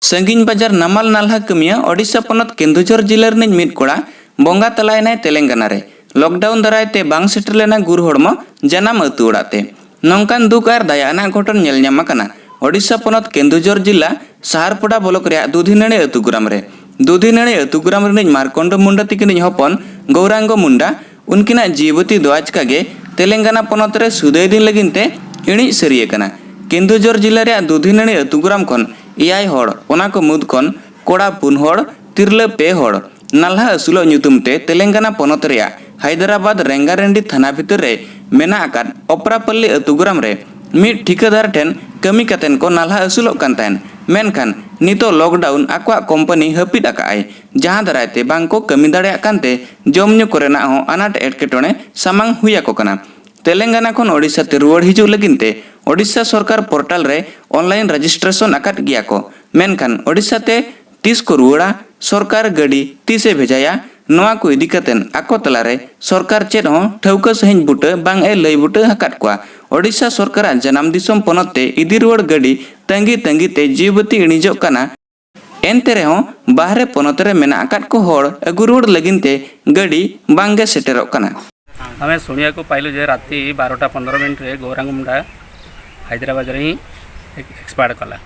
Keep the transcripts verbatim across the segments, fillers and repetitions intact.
ᱥᱟᱺᱜᱤᱧ ᱵᱟᱡᱟᱨ ᱱᱟᱢᱟᱞ ᱱᱟᱞᱦᱟ ᱠᱟᱹᱢᱤᱭᱟᱹ ᱳᱰᱤᱥᱟ ᱯᱚᱱᱚᱛ ᱠᱮᱱᱫᱩᱡᱷᱚᱨ ᱡᱤᱞᱟᱹ ᱨᱤᱱᱤᱡ ᱢᱤᱫ ᱠᱚᱲᱟ ᱵᱚᱸᱜᱟ ᱛᱟᱞᱟᱭᱮᱱᱟᱭ ᱛᱮᱞᱮᱝᱜᱟᱱᱟ ᱨᱮ᱾ ᱞᱚᱠᱰᱟᱣᱩᱱ ᱫᱟᱨᱟᱭ ᱛᱮ ᱵᱟᱝ ᱥᱮᱴᱮᱨ ᱞᱮᱱᱟ ᱜᱩᱨ ᱦᱚᱲᱢᱚ ᱡᱟᱱᱟᱢ ᱟᱹᱛᱩ ᱚᱲᱟᱜ ᱛᱮ᱾ ᱱᱚᱝᱠᱟᱱ ᱫᱩᱠ ᱟᱨ ᱫᱟᱭᱟ ᱟᱱᱟᱜ ᱜᱷᱚᱴᱚᱱ ᱧᱮᱞ ᱧᱟᱢ ᱟᱠᱟᱱᱟ ᱳᱰᱤᱥᱟ ᱯᱚᱱᱚᱛ ᱠᱮᱱᱫᱩᱡᱷᱚᱨ ᱡᱤᱞᱟ ᱥᱟᱦᱟᱨᱯᱚᱰᱟ ᱵᱞᱚᱠ ᱨᱮᱭᱟᱜ ᱫᱩᱫᱷᱤᱱᱟᱹᱲᱤ ᱟᱹᱛᱩ ᱜᱨᱟᱢ ᱨᱮ᱾ ᱫᱩᱫᱷᱤᱱᱟᱹᱲᱤ ᱟᱹᱛᱩ ᱜᱨᱟᱢ ᱨᱤᱱᱤᱡ ᱢᱟᱨᱠᱚᱱᱰᱚ ᱢᱩᱱᱰᱟ ᱛᱤᱠᱤᱱᱤᱡ ᱦᱚᱯᱚᱱ ᱜᱳᱣᱨᱟᱝᱜᱚ ᱢᱩᱱᱰᱟ, ᱩᱱᱠᱤᱱᱟᱜ ᱡᱤᱣᱤ ᱵᱟᱹᱛᱤ ᱫᱚ ᱟᱪᱠᱟ ᱜᱮ ᱛᱮᱞᱮᱝᱜᱟᱱᱟ ᱯᱚᱱᱚᱛ ᱨᱮ ᱥᱩᱫᱟᱹᱭ ᱫᱤᱱ ᱞᱟᱹᱜᱤᱫ ᱛᱮ ᱤᱬᱤᱡ ᱥᱟᱹᱨᱤ ᱟᱠᱟᱱᱟ᱾ ᱠᱮᱱᱫᱩᱡᱷᱚᱨ ᱡᱤᱞᱟ ᱨᱮᱭᱟᱜ ᱫᱩᱫᱷᱤᱱᱟᱹᱲᱤ ᱟᱹᱛᱩ ᱜᱨᱟᱢ ᱠᱷᱚᱱ ᱮᱭᱟᱭ ᱦᱚᱲ, ᱚᱱᱟ ᱠᱚ ᱢᱩᱫᱽ ᱠᱷᱚᱱ ᱠᱚᱲᱟ ᱯᱩᱱ ᱦᱚᱲ, ᱛᱤᱨᱞᱟᱹ ᱯᱮ ᱦᱚᱲ, ᱱᱟᱞᱦᱟ ᱟᱹᱥᱩᱞᱚᱜ ᱧᱩᱛᱩᱢ ᱛᱮ ᱛᱮᱞᱮᱝᱜᱟᱱᱟ ᱯᱚᱱᱚᱛ ᱨᱮᱭᱟᱜ ᱦᱟᱭᱫᱨᱟᱵᱟᱫᱽ ᱨᱮᱝᱜᱟᱨᱮᱱᱰᱤ ᱛᱷᱟᱱᱟ ᱵᱷᱤᱛᱤᱨ ᱨᱮ ᱢᱮᱱᱟᱜ ᱟᱠᱟᱫ ᱚᱯᱨᱟᱯᱟᱞᱞᱤ ᱟᱹᱛᱩ ᱜᱨᱟᱢ ᱨᱮ ᱢᱤᱫ ᱴᱷᱤᱠᱟᱹᱫᱟᱨ ᱴᱷᱮᱱ ᱠᱟᱹᱢᱤ ᱠᱟᱛᱮᱱ ᱠᱚ ᱱᱟᱞᱦᱟ ᱟᱹᱥᱩᱞᱚᱜ ᱠᱟᱱ ᱛᱟᱦᱮᱸᱱ᱾ ᱢᱮᱱᱠᱷᱟᱱ ᱱᱤᱛᱚᱜ ᱞᱚᱠᱰᱟᱣᱩᱱ ᱟᱠᱚᱣᱟᱜ ᱠᱳᱢᱯᱟᱱᱤ ᱦᱟᱹᱯᱤᱫ ᱟᱠᱟᱫ ᱟᱭ, ᱡᱟᱦᱟᱸ ᱫᱟᱨᱟᱭ ᱛᱮ ᱵᱟᱝ ᱠᱚ ᱠᱟᱹᱢᱤ ᱫᱟᱲᱮᱭᱟᱜ ᱠᱟᱱᱛᱮ ᱡᱚᱢ ᱧᱩ ᱠᱚᱨᱮᱱᱟᱜ ᱦᱚᱸ ᱟᱱᱟᱴ ᱮᱴᱠᱮᱴᱚᱬᱮ ᱥᱟᱢᱟᱝ ᱦᱩᱭ ᱟᱠᱚ ᱠᱟᱱᱟ᱾ ᱛᱮᱞᱮᱝᱜᱟᱱᱟ ᱠᱷᱚᱱ ᱳᱰᱤᱥᱟ ᱛᱮ ᱨᱩᱣᱟᱹᱲ ᱦᱤᱡᱩᱜ ᱞᱟᱹᱜᱤᱫ ᱛᱮ ᱳᱰᱤᱥᱟ ᱥᱚᱨᱠᱟᱨ ᱯᱳᱨᱴᱟᱞ ᱨᱮ ᱚᱱᱞᱟᱭᱤᱱ ᱨᱮᱡᱤᱥᱴᱨᱮᱥᱚᱱ ᱟᱠᱟᱫ ᱜᱮᱭᱟ ᱠᱚ, ᱢᱮᱱᱠᱷᱟᱱ ᱳᱰᱤᱥᱟ ᱛᱮ ᱛᱤᱥ ᱠᱚ ᱨᱩᱣᱟᱹᱲᱟ, ᱥᱚᱨᱠᱟᱨ ᱜᱟᱹᱰᱤ ᱛᱤᱥ ᱮ ᱵᱷᱮᱡᱟᱭᱟ, ᱱᱚᱣᱟ ᱠᱚ ᱤᱫᱤ ᱠᱟᱛᱮ ᱟᱠᱚ ᱛᱟᱞᱟᱨᱮ ᱥᱚᱨᱠᱟᱨ ᱪᱮᱫ ᱦᱚᱸ ᱴᱷᱟᱹᱣᱠᱟᱹ ᱥᱟᱺᱦᱤᱡ ᱵᱩᱴᱟᱹ ᱵᱟᱝ ᱮ ᱞᱟᱹᱭ ᱵᱩᱴᱟᱹ ᱟᱠᱟᱫ ᱠᱚᱣᱟ᱾ ᱳᱰᱤᱥᱟ ᱥᱚᱨᱠᱟᱨᱟᱜ ᱡᱟᱱᱟᱢ ᱫᱤᱥᱚᱢ ᱯᱚᱱᱚᱛ ᱛᱮ ᱤᱫᱤ ᱨᱩᱣᱟᱹᱲ ᱜᱟᱹᱰᱤ ᱛᱟᱺᱜᱤ ᱛᱟᱺᱜᱤ ᱛᱮ ᱡᱤᱣᱤ ᱵᱟᱹᱛᱤ ᱤᱬᱤᱡᱚᱜ ᱠᱟᱱᱟ᱾ ᱮᱱᱛᱮ ᱨᱮᱦᱚᱸ ᱵᱟᱦᱨᱮ ᱯᱚᱱᱚᱛ ᱨᱮ ᱢᱮᱱᱟᱜ ᱟᱠᱟᱫ ᱠᱚ ᱦᱚᱲ ᱟᱹᱜᱩ ᱨᱩᱣᱟᱹᱲ ᱞᱟᱹᱜᱤᱫ ᱛᱮ ᱜᱟᱹᱰᱤ ᱵᱟᱝ ᱜᱮ ᱥᱮᱴᱮᱨᱚᱜ ᱠᱟᱱᱟ᱾ ଆମେ ଶୁଣିବାକୁ ପାଇଲୁ ଯେ ରାତି ବାରଟା ପନ୍ଦର ମିନିଟ୍ରେ ଗୌରାଙ୍ଗ ମୁଣ୍ଡା ହାଇଦ୍ରାବାଦରେ ହିଁ ଏକ୍ସପାୟାର୍ଡ କଲା।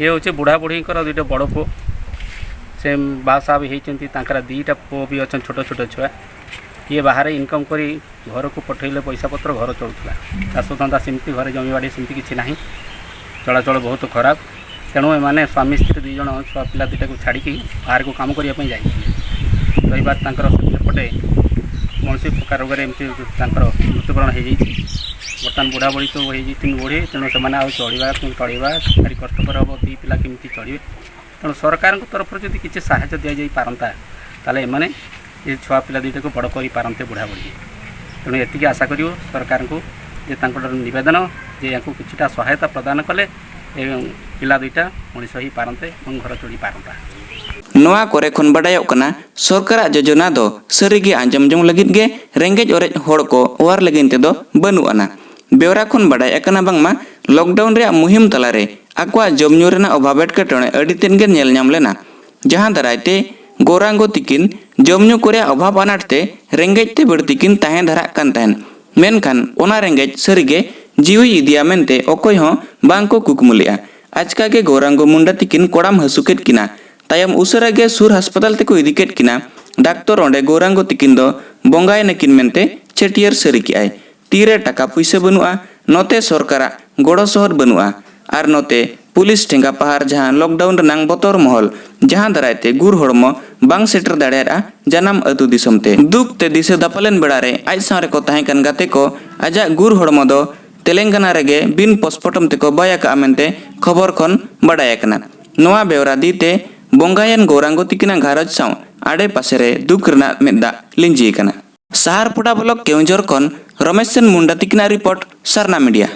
ଇଏ ହେଉଛି ବୁଢ଼ା ବୁଢ଼ୀଙ୍କର ଦୁଇଟା ବଡ଼ ପୁଅ, ସେ ବାହା ସାହା ବି ହେଇଛନ୍ତି, ତାଙ୍କର ଦୁଇଟା ପୁଅ ବି ଅଛନ୍ତି, ଛୋଟ ଛୋଟ ଛୁଆ। ଇଏ ବାହାରେ ଇନକମ୍ କରି ଘରକୁ ପଠେଇଲେ ପଇସା ପତ୍ର, ଘର ଚଳୁଥିଲା। ଚାଷ ଧନ୍ଦା ସେମିତି, ଘରେ ଜମିବାଡ଼ି ସେମିତି କିଛି ନାହିଁ, ଚଳାଚଳ ବହୁତ ଖରାପ। ତେଣୁ ଏମାନେ ସ୍ୱାମୀ ସ୍ତ୍ରୀ ଦୁଇ ଜଣ ଛୁଆ ପିଲା ଦୁଇଟାକୁ ଛାଡ଼ିକି ବାହାରକୁ କାମ କରିବା ପାଇଁ ଯାଇଥିଲେ। ରହିବାର ତାଙ୍କର ସେପଟେ କୌଣସି ପ୍ରକାର ରୋଗରେ ଏମିତି ତାଙ୍କର ମୃତ୍ୟୁବରଣ ହେଇଯାଇଛି। ବର୍ତ୍ତମାନ ବୁଢ଼ା ବୁଢ଼ୀ ତ ହେଇଯାଇଛନ୍ତି ବୁଢ଼ୀ, ତେଣୁ ସେମାନେ ଆଉ ଚଳିବା, ଚଳିବା ଭାରି କଷ୍ଟକର ହେବ। ଦୁଇ ପିଲା କେମିତି ଚଳିବେ? ତେଣୁ ସରକାରଙ୍କ ତରଫରୁ ଯଦି କିଛି ସାହାଯ୍ୟ ଦିଆଯାଇପାରନ୍ତା, ତାହେଲେ ଏମାନେ ଏ ଛୁଆ ପିଲା ଦୁଇଟାକୁ ବଡ଼ କରିପାରନ୍ତେ ବୁଢ଼ା ବୁଢ଼ୀ। ତେଣୁ ଏତିକି ଆଶା କରିବୁ ସରକାରଙ୍କୁ ଯେ ତାଙ୍କର ନିବେଦନ ଯେ ୟାଙ୍କୁ କିଛିଟା ସହାୟତା ପ୍ରଦାନ କଲେ ଏ ପିଲା ଦୁଇଟା ମଣିଷ ହେଇପାରନ୍ତେ ଏବଂ ଘର ଚଳିପାରନ୍ତା। ᱱᱚᱣᱟ ᱠᱚᱨᱮ ᱠᱷᱚᱱ ᱵᱟᱰᱟᱭᱚᱜ ᱠᱟᱱᱟ, ᱥᱚᱨᱠᱟᱨᱟᱜ ᱡᱳᱡᱚᱱᱟ ᱫᱚ ᱥᱟᱹᱨᱤᱜᱮ ᱟᱸᱡᱚᱢ ᱡᱚᱝ ᱞᱟᱹᱜᱤᱫ ᱜᱮ ᱨᱮᱸᱜᱮᱡ ᱚᱨᱮᱡ ᱦᱚᱲ ᱠᱚ ᱚᱣᱟᱨ ᱞᱟᱹᱜᱤᱫ ᱛᱮᱫᱚ ᱵᱟᱹᱱᱩᱜ ᱟᱱᱟ᱾ ᱵᱮᱣᱨᱟ ᱠᱷᱚᱱ ᱵᱟᱰᱟᱭ ᱟᱠᱟᱱᱟ ᱵᱟᱝᱢᱟ ᱞᱚᱠᱰᱟᱣᱩᱱ ᱨᱮᱭᱟᱜ ᱢᱩᱦᱤᱢ ᱛᱟᱞᱟᱨᱮ ᱟᱠᱚᱣᱟᱜ ᱡᱚᱢ ᱧᱩ ᱨᱮᱱᱟᱜ ᱚᱵᱷᱟᱵᱽ ᱮᱴᱠᱮᱴᱚᱬᱮ ᱟᱹᱰᱤ ᱛᱮᱫ ᱜᱮ ᱧᱮᱞ ᱧᱟᱢ ᱞᱮᱱᱟ, ᱡᱟᱦᱟᱸ ᱫᱟᱨᱟᱭ ᱛᱮ ᱜᱳᱨᱟᱝᱜᱚ ᱛᱤᱠᱤᱱ ᱡᱚᱢ ᱧᱩ ᱠᱚᱨᱮᱭᱟᱜ ᱚᱵᱷᱟᱵᱽ ᱟᱱᱟᱴ ᱛᱮ ᱨᱮᱸᱜᱮᱡ ᱛᱮ ᱵᱟᱹᱲᱛᱤ ᱠᱤᱱ ᱛᱟᱦᱮᱸ ᱫᱷᱟᱨᱟᱜ ᱠᱟᱱ ᱛᱟᱦᱮᱸᱱ᱾ ᱢᱮᱱᱠᱷᱟᱱ ᱚᱱᱟ ᱨᱮᱸᱜᱮᱡ ᱥᱟᱹᱨᱤᱜᱮ ᱡᱤᱣᱤᱭ ᱤᱫᱤᱭᱟ ᱢᱮᱱᱛᱮ ᱚᱠᱚᱭ ᱦᱚᱸ ᱵᱟᱝ ᱠᱚ ᱠᱩᱠᱢᱩ ᱞᱮᱫᱼᱟ᱾ ᱟᱪᱠᱟ ᱜᱮ ᱜᱳᱨᱟᱝᱜᱚ ᱢᱩᱱᱰᱟ ᱛᱤᱠᱤᱱ ᱠᱚᱲᱟᱢ ᱦᱟᱹᱥᱩ ᱠᱮᱫ ᱠᱤᱱᱟ᱾ ᱛᱟᱭᱚᱢ ᱩᱥᱟᱹᱨᱟ ᱜᱮ ᱥᱩᱨ ᱦᱟᱥᱯᱟᱛᱟᱞ ᱛᱮᱠᱚ ᱤᱫᱤ ᱠᱮᱫ ᱠᱤᱱᱟ᱾ ᱰᱟᱠᱛᱚᱨ ᱚᱸᱰᱮ ᱜᱳᱨᱟᱝᱜᱚ ᱛᱤᱠᱤᱱ ᱫᱚ ᱵᱚᱸᱜᱟᱭᱮᱱᱟᱠᱤᱱ ᱢᱮᱱᱛᱮ ᱪᱷᱟᱹᱴᱭᱟᱹᱨ ᱥᱟᱹᱨᱤ ᱠᱮᱫᱼᱟᱭ᱾ ᱛᱤᱨᱮ ᱴᱟᱠᱟ ᱯᱩᱭᱥᱟᱹ ᱵᱟᱹᱱᱩᱜᱼᱟ, ᱱᱚᱛᱮ ᱥᱚᱨᱠᱟᱨᱟᱜ ᱜᱚᱲᱚ ᱥᱚᱦᱚᱫ ᱵᱟᱹᱱᱩᱜᱼᱟ, ᱟᱨ ᱱᱚᱛᱮ ᱯᱩᱞᱤᱥ ᱴᱷᱮᱸᱜᱟ ᱯᱟᱦᱟᱨ ᱡᱟᱦᱟᱸ ᱞᱚᱠᱰᱟᱣᱩᱱ ᱨᱮᱱᱟᱝ ᱵᱚᱛᱚᱨ ᱢᱚᱦᱚᱞ, ᱡᱟᱦᱟᱸ ᱫᱟᱨᱟᱭ ᱛᱮ ᱜᱩᱨ ᱦᱚᱲᱢᱚ ᱵᱟᱝ ᱥᱮᱴᱮᱨ ᱫᱟᱲᱮᱭᱟᱫᱼᱟ ᱡᱟᱱᱟᱢ ᱟᱹᱛᱩ ᱫᱤᱥᱚᱢ ᱛᱮ᱾ ᱫᱩᱠ ᱛᱮ ᱫᱤᱥᱟᱹ ᱫᱟᱯᱟᱞᱮᱱ ᱵᱮᱲᱟ ᱨᱮ ᱟᱡ ᱥᱟᱶ ᱨᱮᱠᱚ ᱛᱟᱦᱮᱸ ᱠᱟᱱ ᱜᱟᱛᱮ ᱠᱚ ᱟᱡᱟᱜ ᱜᱩᱨ ᱦᱚᱲᱢᱚ ᱫᱚ ᱛᱮᱞᱮᱝᱜᱟᱱᱟ ᱨᱮᱜᱮ ᱵᱤᱱ ᱯᱳᱥᱴᱢᱚᱨᱴᱚᱢ ᱛᱮᱠᱚ ᱵᱟᱭ ᱟᱠᱟᱫᱼᱟ ᱢᱮᱱᱛᱮ ᱠᱷᱚᱵᱚᱨ ᱠᱷᱚᱱ ᱵᱟᱰᱟᱭ ᱟᱠᱟᱱᱟ᱾ ᱱᱚᱣᱟ ᱵᱮᱣᱨᱟ ᱫᱤ ᱛᱮ ᱵᱚᱸᱜᱟᱭᱮᱱ ᱜᱳᱨᱟᱝᱜᱚ ᱛᱤᱠᱤᱱᱟᱜ ᱜᱷᱟᱨᱚᱸᱡᱽ ᱥᱟᱶ ᱟᱰᱮ ᱯᱟᱥᱮ ᱨᱮ ᱫᱩᱠ ᱨᱮᱱᱟᱜ ᱢᱮᱫ ᱫᱟᱜ ᱞᱤᱸᱡᱤ ᱟᱠᱟᱱᱟ᱾ ᱥᱟᱦᱟᱨᱯᱚᱰᱟ ᱵᱞᱚᱠ ᱠᱮᱣᱚᱱᱡᱷᱚᱨ ᱠᱷᱚᱱ ᱨᱚᱢᱮᱥ ᱥᱮᱱ ᱢᱩᱱᱰᱟ ᱛᱤᱠᱤᱱᱟᱜ ᱨᱤᱯᱳᱨᱴ, ᱥᱟᱨᱱᱟ ᱢᱤᱰᱤᱭᱟ᱾